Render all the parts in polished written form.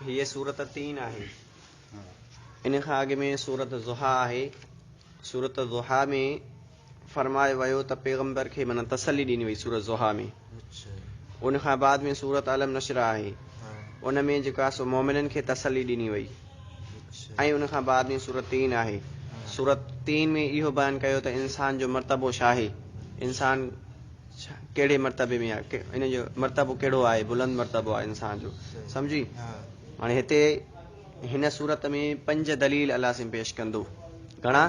هيء سورت تين آهي. ان کان اڳ ۾ سورت ضحيٰ آهي. سورت ضحيٰ ۾ فرمايو ويو ته پيغمبر کي معنيٰ تسلي ڏني وئي سورت ضحيٰ ۾. ان کان بعد ۾ سورت الم نشرح آهي. ان ۾ جيڪو آهي سو مؤمنن کي تسلي ڏني وئي. ۽ ان کان بعد ۾ سورت تين آهي. سورت تين ۾ اهو بيان ڪيو ته انسان جو مرتبو ڇا آهي؟ انسان ڪهڙي مرتبي ۾ آهي؟ ان جو مرتبو ڪهڙو آهي؟ بلند مرتبو آهي انسان جو. سمجهي؟ هاڻي هتي هن سورت ۾ پنج دليل الله سائين پيش ڪندو. گهڻا؟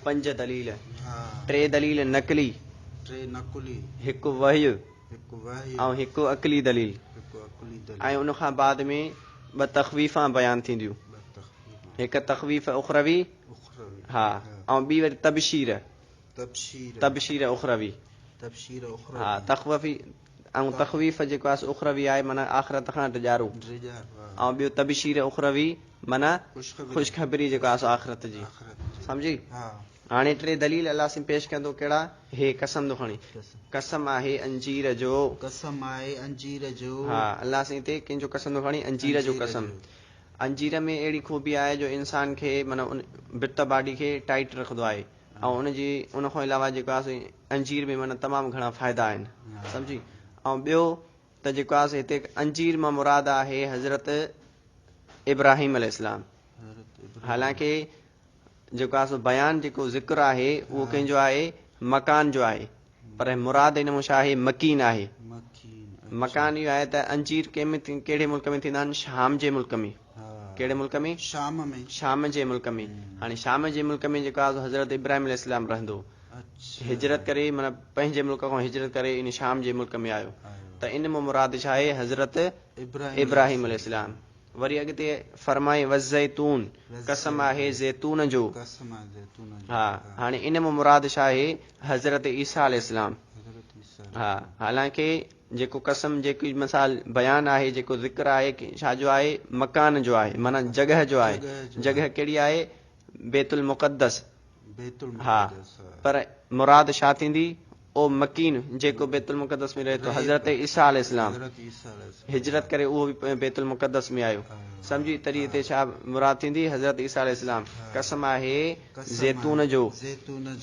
پنج دليل. ٽي دليل نقلي، هڪ وحي ۽ هڪ عقلي دليل ۽ ان کان بعد ۾ ٻه تخويفان بيان ٿينديون. هڪ تخويف اخروي ها ۽ ٻي وري تبشير. تبشير اخروي ها تخوفي ۽ تخويف جيڪو آهي سو اخروي آهي معنيٰ آخرت کان ڊڄارو ۽ ٻيو تبشير اخروي معنيٰ خوشخبري جيڪو آهي سو آخرت جي سمجهي هاڻي ٽي دليل الله سين پيش ڪندو ڪهڙا هي قسم ٿو کڻي قسم آهي انجير جو قسم آهي انجير جو ها الله سين هتي ڪنهن جو قسم ٿو کڻي انجير جو قسم انجير ۾ اهڙي خوبي آهي جو انسان کي معنيٰ ان بت باڊي کي ٽائيٽ رکندو آهي ۽ ان جي ان کان علاوه جيڪو آهي سو انجير ۾ معنيٰ تمام گهڻا فائدا آهن سمجهي ۽ ٻيو ته جيڪو آهي سو هتي انجير مان مراد آهي حضرت ابراهيم عليه السلام حالانڪه جيڪو آهي سو بيان جيڪو ذڪر آهي اهو ڪنهن جو آهي مڪان جو آهي پر مراد ان مان ڇا آهي مڪين آهي مڪان اهو آهي ته انجير ڪنهن ۾ ڪهڙي ملڪ ۾ ٿيندا آهن شام جي ملڪ ۾ ڪهڙي ملڪ ۾؟ شام ۾. شام جي ملڪ ۾. هاڻي شام جي ملڪ ۾ جيڪو آهي سو حضرت ابراهيم عليه السلام رهندو هو. هجرت ڪري معنيٰ پنهنجي ملڪ کان هجرت ڪري ان شام جي ملڪ ۾ آيو ته ان مان مراد ڇا آهي حضرت ابراهيم عليه السلام. وري اڳتي فرمائي والزيتون قسم آهي زيتون جو. ها هاڻي ان مان مراد ڇا آهي حضرت عيسيٰ عليه السلام. ها حالانڪه جيڪو قسم جيڪي مثال بيان آهي جيڪو ذڪر آهي ڇا جو آهي مڪان جو آهي معنيٰ جڳهه جو آهي جڳهه ڪهڙي آهي بيت المقدس ها پر مراد ڇا ٿيندي او مڪين جيڪو بيت المقدس ۾ رهي ٿو حضرت عيسيٰ عليه السلام هجرت ڪري اهو به بيت المقدس ۾ آيو سمجهي تڏهن هتي ڇا مراد ٿيندي حضرت عيسيٰ عليه السلام قسم آهي زيتون جو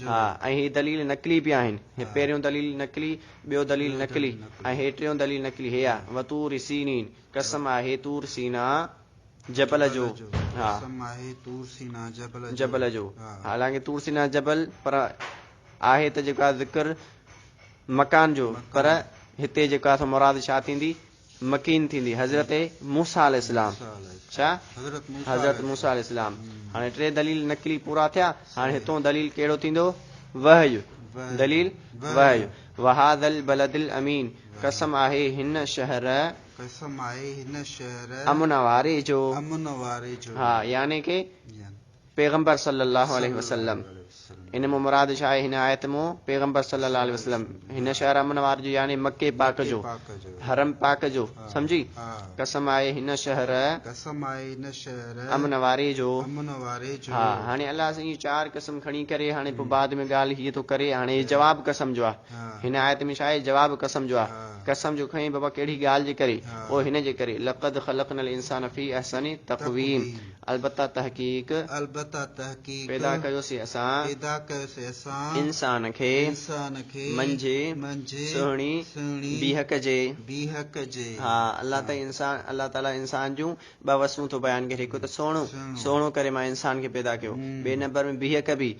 ها ۽ هي دليل نقلي به آهن هي پهريون دليل نقلي ٻيو دليل نقلي ۽ هي ٽيون دليل نقلي هي آ، وطور سينين، قسم آهي طور سينا جبل جو، ها، جبل جو، حالانڪه طور سينا جبل پر آهي ته جيڪو آهي ذڪر مڪان جو پر هتي جيڪو آهي سو مراد ڇا ٿيندي؟ مڪين ٿيندي حضرت موسيٰ عليه السلام ڇا؟ حضرت موسيٰ عليه السلام هاڻي ٽي دليل نقلي پورا ٿيا هاڻي هتون دليل ڪهڙو ٿيندو؟ وحي دليل وحي وهذا البلد الامين قسم آهي هن شهر قسم آهي هن شهر امن واري جو امن واري جو ها يعني ڪي پيغمبر صلّي اللّٰه عليه وسلّم، ان مان مراد ڇا آهي؟ هن آيت مان پيغمبر صلّي اللّٰه عليه وسلّم هن شهر امن واري جو يعني مڪي پاڪ جو، حرم پاڪ جو، سمجهي؟ قسم آهي هن شهر امن واري جو. ها هاڻي الله سائين اهي چار قسم کڻي ڪري هاڻي پوء بعد ۾ ڳالهه هيء ٿو ڪري هاڻي هي جواب قسم جو آهي. هن آيت ۾ ڇا آهي؟ جواب قسم جو آهي. قسم جو کنئي بابا ڪهڙي ڳالهه جي ڪري؟ اهو هن جي ڪري لقد خلقنا الانسان في احسن تقويم. البته تحقيق. البته تحقيق. پيدا ڪيوسين اسان. پيدا ڪيوسين اسان. انسان کي. انسان کي. منجهه. منجهه. سهڻي. سهڻي. بيهڪ جي. بيهڪ جي. ها الله تعالي انسان الله تعالي انسان جون ٻه وصفون ٿو بيان ڪري هڪ ته سهڻو سهڻو ڪري مان انسان کي پيدا ڪيو ٻئي نمبر ۾ بيهڪ به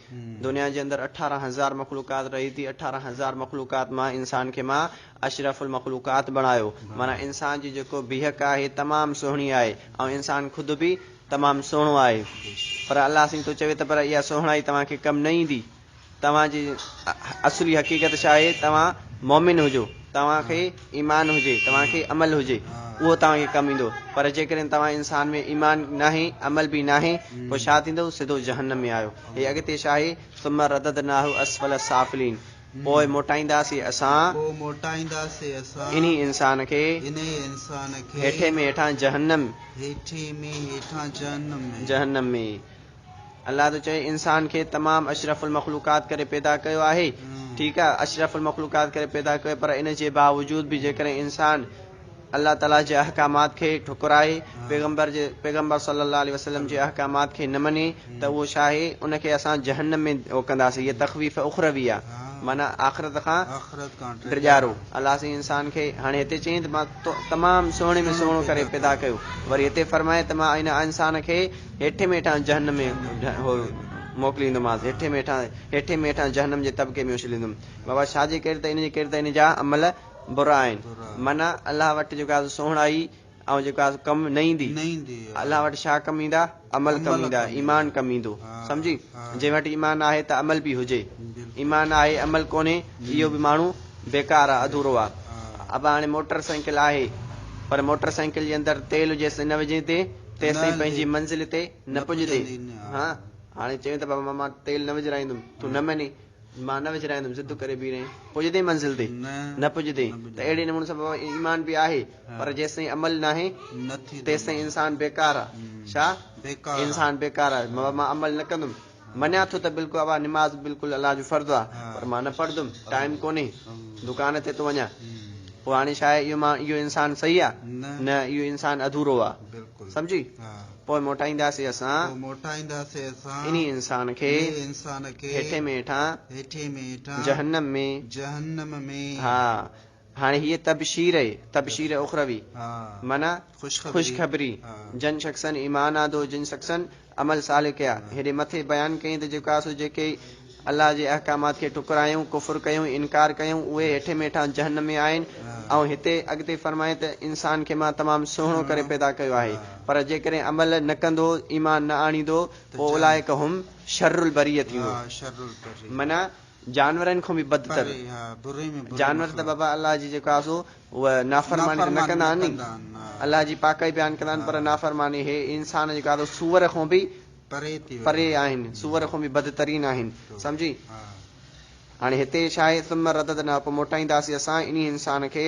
دنيا جي اندر اٺارهن هزار مخلوقات رهي ٿي اٺارهن هزار مخلوقات مان انسان کي مان اشرف المخلوقات بڻايو معنيٰ انسان جي جيڪو بيهڪ آهي تمام سهڻي آهي ۽ انسان خود به تمام سهڻو آهي پر الله سائين ٿو چوي ته پر اها سهڻائي توهان کي ڪم نه ايندي توهان جي اصلي حقيقت ڇا آهي توهان مؤمن هجو توهان کي ايمان هجي توهان کي عمل هجي اهو توهان کي ڪم ايندو پر جيڪڏهن توهان انسان ۾ ايمان ناهي عمل به ناهي پوء ڇا ٿيندو سڌو جهنم ۾ آيو هي اڳتي ڇا آهي ثم رددناه اسفل السافلين پوء موٽائينداسين اسان. پوء موٽائينداسين اسان. انهي انسان کي. انهي انسان کي. هيٺين ۾ هيٺان جهنم. هيٺين ۾ هيٺان جهنم ۾. جهنم ۾. الله ٿو چئي انسان کي تمام اشرف المخلوقات ڪري پيدا ڪيو آهي ٺيڪ آهي اشرف المخلوقات ڪري پيدا ڪيو پر ان جي باوجود به جيڪڏهن انسان الله تعاليٰ جي احڪامات کي ٺڪرائي، پيغمبر جي پيغمبر صلّي الله عليه وسلّم جي احڪامات کي نه مڃي ته اهو ڇا آهي ان کي اسان جهنم ۾ اهو ڪنداسين هيء تخويف اخروي آهي معنيٰ آخرت کان ڊيڄارو الله سائين انسان کي هاڻي هتي چيائين ته مان تمام سهڻي ۾ سهڻو ڪري پيدا ڪيو وري هتي فرمائي ته مان ان انسان کي هيٺين ۾ هيٺان جهنم ۾ موڪليندومانس هيٺين ۾ هيٺان هيٺين ۾ هيٺان جهنم جي طبقي ۾ اڇليندم بابا ڇا جي ڪري ته ان جي ڪري ته ان جا عمل برا آهن معنيٰ الله وٽ جيڪو آهي سو سهڻائي ۽ جيڪو آهي سو ڪم نه ايندي الله وٽ ڇا ڪم ايندا عمل ڪم ايندا ايمان ڪم ايندو سمجهي جنهن وٽ ايمان آهي ته عمل به هجي ايمان آهي عمل ڪونهي اهو به ماڻهو بيڪار آهي اڌورو آهي ابا هاڻي موٽر سائيڪل آهي پر موٽر سائيڪل جي اندر تيل جيستائين نه وجهين تي تيستائين پنهنجي منزل تي نه پڄندي ها هاڻي چيون ته بابا مان تيل نه وجهرائيندم تون نه مڃي مان نه وجهرائيندم ضد ڪري بيهي رهين پڄندين منزل تي نه پڄندين ته اهڙي نموني سان بابا ايمان به آهي پر جيستائين عمل ناهي تيستائين انسان بيڪار آ ڇا انسان بيڪار آ بابا مان عمل نه ڪندم مڃان ٿو ته بلڪل بابا نماز بلڪل الله جو فرض آ پر مان نه پڙهندم ٽائيم ڪونهي دڪان تي ٿو وڃان پوء هاڻي ڇا آهي اهو مان اهو انسان صحيح آ نه اهو انسان اڌورو آ سمجهي پوء موٽائينداسين اسان. پوء موٽائينداسين اسان. انهي انسان کي. انهي انسان کي. هيٺين ۾ هيٺان. هيٺين ۾ هيٺان. جهنم ۾. جهنم ۾. ها، هاڻي هيء تبشير اهي، تبشير اخروي، ها. معنيٰ خوشخبري. خوشخبري، ها. جن شخصن ايمان آندو، جن شخصن عمل صالح ڪيا. هيڏي مٿي بيان ڪيائين ته جيڪو آهي سو جيڪي الله جي احڪامات کي ٺڪرايائون، ڪفر ڪيائون، انڪار ڪيائون، اهي هيٺين ۾ هيٺان جهنم ۾ آهن ۽ هتي اڳتي فرمائي ته انسان کي مان تمام سهڻو ڪري پيدا ڪيو آهي پر جيڪڏهن عمل نه ڪندو، ايمان نه آڻيندو، پوء اولئڪ هم شر البريه ٿيندو. معنيٰ جانورن کان به بدتر. جانور ته بابا الله جي جيڪو آهي سو اهي نافرماني ته نه ڪندا آهن ني، الله جي پاڪائي بيان ڪندا آهن پر نافرماني هي انسان جيڪو آهي سو سوئر کان به پري آهن، سوئر کان به بدترين آهن، سمجهي؟ هاڻي هتي ڇا آهي، ثم رددنا پوء موٽائينداسين اسان انهي انسان کي،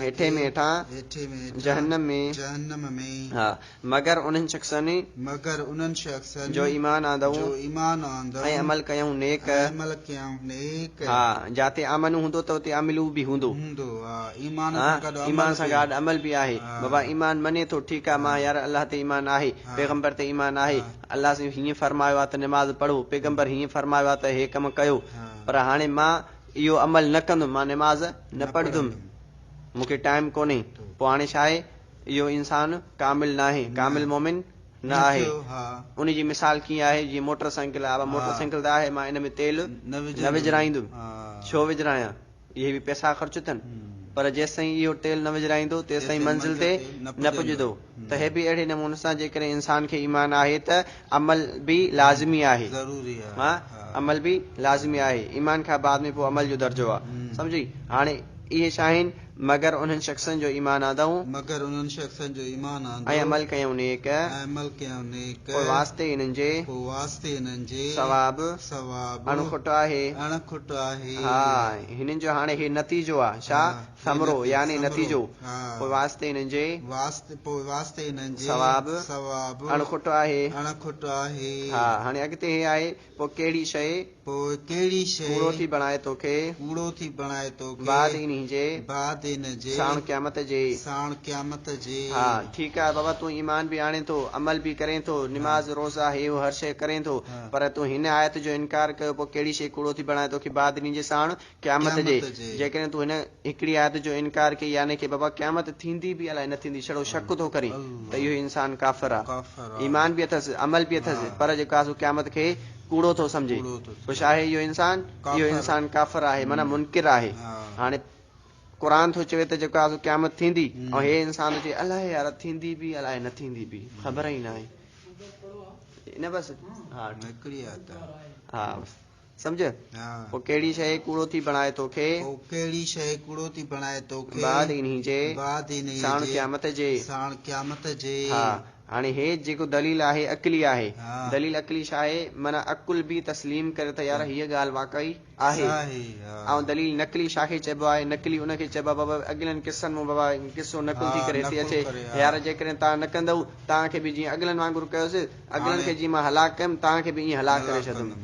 هيٺين ۾ هيٺان، جهنم ۾، ها، مگر انهن شخصن، جو ايمان آندائون ۽ عمل ڪيائون نيڪ، ها، جاتي آمنو هوندو ته اتي عملو به هوندو، ها، ايمان سان گڏ عمل به آهي، بابا ايمان مڃي ٿو، ٺيڪ آهي، مان يار الله تي ايمان آهي، پيغمبر تي ايمان آهي، الله سائين هيئن فرمايو آهي ته نماز پڙهو، پيغمبر هيئن فرمايو آهي ته هي ڪم ڪيو، پر هاڻي مان اهو عمل نه ڪندم، مان نماز نه پڙهندم، مون کي ٽائيم ڪونهي، پوء هاڻي ڇا آهي، اهو انسان ڪامل ناهي، ڪامل مؤمن نه آهي، ان جي مثال ڪيئن آهي، جيئن موٽر سائيڪل آهي، موٽر سائيڪل ته آهي، مان ان ۾ تيل نه وجهرائيندم، ڇو وجهرايان؟ اهي به پئسا خرچ اٿن پر جيستائين اهو تيل نه وجهرائيندو تيستائين منزل تي نه پڄندو ته هي به اهڙي نموني سان جيڪڏهن انسان کي ايمان آهي ته عمل به لازمي آهي ها عمل به لازمي آهي ايمان کان بعد ۾ پوء عمل جو درجو آهي سمجهي هاڻي اهي ڇا آهن مگر انهن شخصن جو ايمان آندائون. مگر انهن شخصن جو ايمان آندو. ۽ عمل ڪيائون نيڪ. ۽ عمل ڪيائون نيڪ. پوء واسطي انهن جي. پوء واسطي انهن جي. ثواب. ثواب. اڻ کٽ آهي. اڻ کٽ آهي. ها، هنن جو هاڻي هي نتيجو آ. ڇا؟ ثمرو، يعني نتيجو. پوء واسطي انهن جي. پوء واسطي انهن جي. ثواب. ثواب. اڻ کٽ آهي. اڻ کٽ آهي. ها، هاڻي اڳتي هي آهي. پوء ڪهڙي شيء. پوء ڪهڙي شيء. ڪوڙو ٿي بڻائي توکي. ڪوڙو ٿي بڻائي توکي. بعد انهي جي. بعد ان جي. ساڻ قيامت جي. ساڻ قيامت جي. ها ٺيڪ آهي بابا تون ايمان به آڻين ٿو، عمل به ڪرين ٿو، نماز، روزا، هي هو هر شيء ڪرين ٿو، پر تون هن آيت جو انڪار ڪيو پوء ڪهڙي شيء ڪوڙو ٿي بڻائي توکي بعد انهي جي ساڻ قيامت جي. جيڪڏهن تون هن هڪڙي آيت جو انڪار ڪيئي يعني ڪي بابا قيامت ٿيندي به الائي نه ٿيندي ڇڙو شڪ ٿو ڪرين ته اهو انسان ڪافر آ. ايمان به اٿس عمل به اٿس پر جيڪو آ سو قيامت کي ڪوڙو ٿو سمجهي. پوء ڇا آهي اهو انسان؟ اهو انسان ڪافر آهي معنيٰ منڪر آهي. هاڻي قرآن ٿو چوي ته جيڪو آ سو قيامت ٿيندي ۽ هي انسان ٿو چئي الائي يار ٿيندي به الائي نه ٿيندي به خبر ئي ناهي. نه بس ها ها بس. سمجهه؟ پوء ڪهڙي شيء ڪوڙو ٿي بڻائي توکي؟ پوء ڪهڙي شيء ڪوڙو ٿي بڻائي توکي؟ بعد انهي جي. بعد انهي جي. ساڻ قيامت جي. ساڻ قيامت جي. ها، هاڻي هي جيڪو دليل آهي عقلي آهي. دليل عقلي ڇا آهي؟ معنيٰ عقل به تسليم ڪري ته يار هيء ڳالهه واقعي آهي. ۽ دليل نقلي ڇا کي چئبو آهي؟ نقلي ان کي چئبو آهي بابا اڳلن قصن مان بابا قصو نقل ٿي ڪري هتي اچي. يار جيڪڏهن توهان نه ڪندؤ، توهان کي به جيئن اڳلن وانگر ڪيوسين، اڳلن کي جيئن مان هلاڪ ڪيم، توهان کي به ائين هلاڪ ڪري ڇڏندم.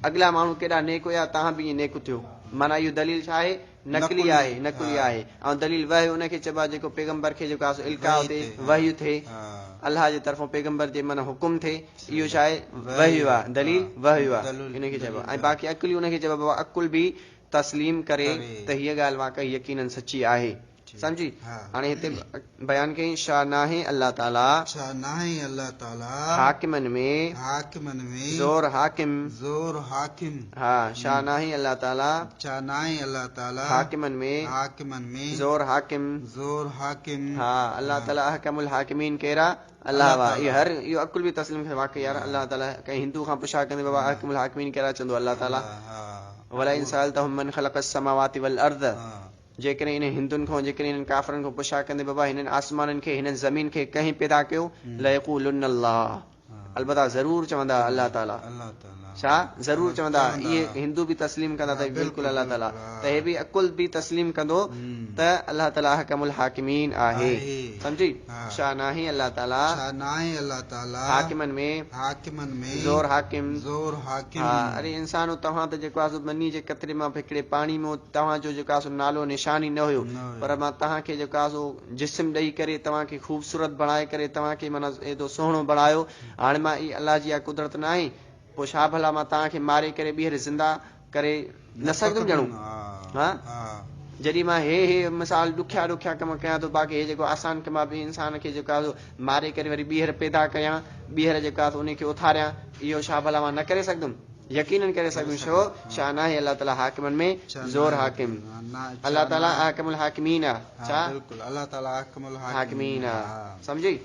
اڳلا ماڻهو ڪيڏا نيڪ هيا، توهان به ائين نيڪ ٿيو. معنيٰ اهو دليل ڇا آهي؟ نقلي آهي نقلي آهي ۽ دليل وحي ان کي چئبو آهي جيڪو پيغمبر کي جيڪو آهي سو القاء ٿئي وحي ٿئي الله جي طرفون پيغمبر جي معنيٰ حڪم ٿئي اهو ڇا آهي وحي آهي دليل وحي آهي ان کي چئبو آهي ۽ باقي عقلي ان کي چئبو آهي بابا عقل به تسليم ڪري ته هيء ڳالهه واقعي يقينن سچي آهي. سمجهي؟ هاڻي هتي بيان ڪيائين، ڇا ناهي الله تعاليٰ. ڇا ناهي الله تعاليٰ. حاڪمن ۾. حاڪمن ۾. زور حاڪم. زور حاڪم. ها، ڇا ناهي الله تعاليٰ. ڇا ناهي الله تعاليٰ. حاڪمن ۾. حاڪمن ۾. زور حاڪم. زور حاڪم. ها، الله تعاليٰ احڪم الحاڪمين ڪير آ؟ الله وا. اهو هر اهو عقل به تسليم ڪري واقعي يار الله تعاليٰ ڪنهن هندو کان پڇا ڪندي بابا احڪم الحاڪمين ڪير آ؟ چوندو الله تعاليٰ. ولئن سألتهم من خلق السماوات والارض. جيڪڏهن انهن هندن کان، جيڪڏهن انهن ڪافرن کان پڇا ڪندي بابا هنن آسمانن کي، هنن زمين کي ڪنهن پيدا ڪيو؟ ليقولن الله البته ضرور چوندا الله تعالي. ڇا؟ ضرور چوندا. اهي هندو به تسليم ڪندا ته بلڪل الله تعالي. ته هي به عقل به تسليم ڪندو ته الله تعالي احڪم الحاڪمين آهي. سمجهي؟ ڇا ناهي الله تعالي حاڪمن ۾. حاڪمن ۾. زور حاڪم. زور حاڪم. ها اڙي انسانو توهان ته جيڪو آهي سو مني جي قطري مان به هڪڙي پاڻي مان توهان جو جيڪو آهي سو نالو نشان ئي نه هيو پر مان توهان کي جيڪو آهي سو جسم ڏئي ڪري توهان کي خوبصورت بڻائي ڪري توهان کي معنيٰ ايڏو سهڻو بڻايو هاڻي مان اي الله جي اها قدرت نه آهي پوء ڇا ڀلا مان توهان کي ماري ڪري ٻيهر زنده ڪري نه سگهندم ڄڻو ها جڏهن مان هي هي مثال ڏکيا ڏکيا ڪم ڪيان ٿو باقي هي جيڪو آسان ڪم آهي انسان کي جيڪو آهي سو ماري ڪري وري ٻيهر پيدا ڪيان ٻيهر جيڪو آهي سو انهي کي اٿاريان اهو ڇا ڀلا مان نه ڪري سگهندم يقينن ڪري سگهندم ڇو ڇا ناهي الله تعالي حاڪمن ۾ زور حاڪم الله تعالي احڪم الحاڪمين آهي ڇا حاڪمين آهي سمجهي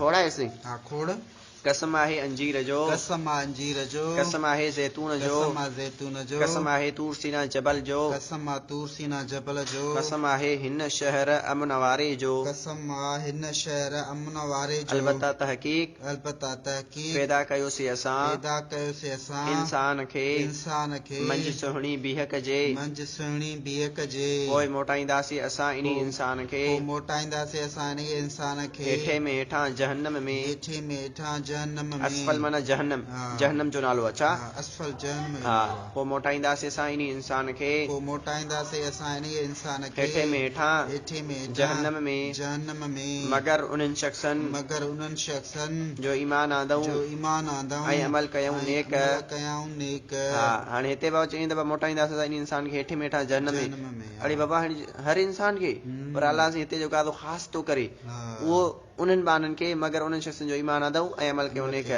کوڙ آهي سائين قسم آهي انجير جو. قسم آ انجير جو. قسم آهي زيتون جو. قسم آ زيتون جو. قسم آهي طور سينا جبل جو. قسم آ طور سينا جبل جو. قسم آهي هن شهر امن واري جو. قسم آ هن شهر امن واري جو. البته تحقيق. البته تحقيق. پيدا ڪيوسين اسان. پيدا ڪيوسين اسان. انسان کي. انسان کي. منجهه سهڻي بيهڪ جي. منجهه سهڻي بيهڪ جي. پوء موٽائينداسين اسان انهي انسان کي. پوء موٽائينداسين اسان انهي انسان کي. هيٺين ۾ هيٺان جهنم ۾. هيٺين ۾ هيٺان جهنم ۾. اسفل معنيٰ جهنم، جهنم جو نالو آهي ڇا؟ ها، اسفل جهنم جو نالو آهي. پوء موٽائينداسين اسان انهي انسان کي. پوء موٽائينداسين اسان انهيء انسان کي. هيٺين ۾ هيٺان. هيٺين ۾ هيٺان. جهنم ۾. جهنم ۾. مگر انهن شخصن. مگر انهن شخصن. جو ايمان آندائون. جو ايمان آندائون. ۽ عمل ڪيائون نيڪ. ۽ عمل ڪيائون نيڪ. ها، هاڻي هتي بابا چيائين ته بابا موٽائينداسين اسان انهي انسان کي هيٺين ۾ هيٺان جهنم ۾. جهنم ۾. اڙي بابا هاڻي هر انسان کي پر الله سائين هتي جيڪو آهي سو خاص ٿو ڪري اهو انهن ٻانهن کي مگر انهن شخصن جو ايمان آندائون ۽ عمل ڪيو نيڪ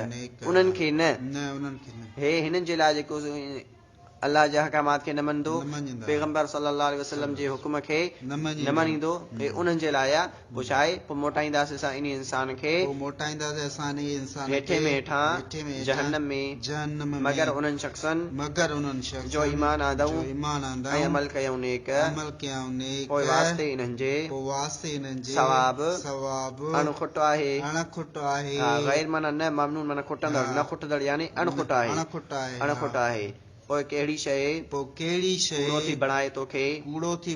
انهن کي نه هي هنن جي لاء جيڪو الله جي احڪامات کي نه مڃندو پيغمبر صلي الله عليه وسلم جي حڪم کي نه مڃيندو هي انهن جي لاء آهي پوء ڇا آهي پوء موٽائينداسين اسان انهي انسان کي هيٺين ۾ هيٺان جهنم ۾ مگر انهن شخصن جو ايمان آندائون ۽ عمل ڪيائون نيڪ پوء واسطي انهن جي ثواب اڻ کٽ آهي. ها غير معنيٰ نه ممنون معنيٰ کٽندڙ نه کٽندڙ يعني اڻ کٽ آهي اڻ کٽ آهي پوء ڪهڙي شيء ڪوڙو ٿي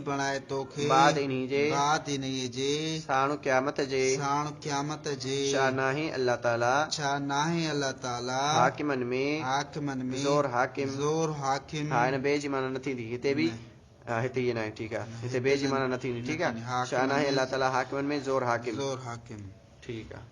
بڻائي توکي بعد انهي جي ساڻ قيامت جي ڇا ناهي الله تعاليٰ حاڪمن ۾ زور حاڪم ها هن بي جي معنيٰ نه ٿيندي هتي به ها هتي ائين ناهي ٺيڪ آ هتي بي جي معنيٰ نه ٿيندي ٺيڪ آ ڇا ناهي الله تعاليٰ حاڪمن ۾ زور حاڪم ٺيڪ آ.